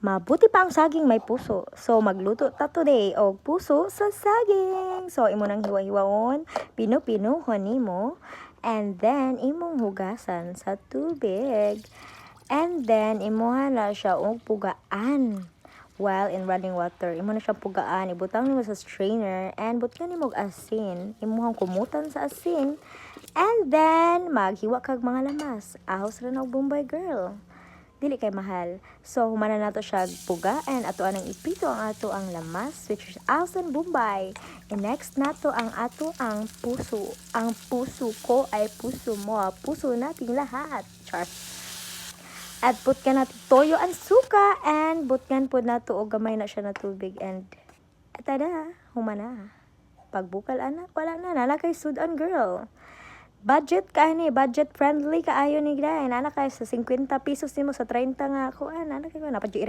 Mabuti pa ang saging may puso. So magluto ta today og puso sa saging. So imo nang hiwa-hiwaon, pino-pinuhon nimo and then imong hugasan sa tubig. And then imuha na siya og pugaan while in running water. Imo na siya pugaan, ibutang nimo sa strainer and butang nimo og asin. Imuhang kumutan sa asin. And then maghiwa kag mga lamas. Ahos ra na og Bombay, girl. Dili kay mahal. So humana nato siya pugaan, ato anang iprito ang ato ang lamas, which is ahos and Bombay. And next nato ang ato ang puso. Ang puso ko ay puso mo, puso nating lahat. Char. At butngan nato toyo and suka and butngan pod nato og gamay na siya na tubig and tada, humana. Pagbukal ana, wala na, naa na kay sud-an, girl. Budget ka ni, budget friendly kaayo ni gday. Naa na kay sa 50 pesos nimo, sa 30 nga kuan, naa na kay napadyo.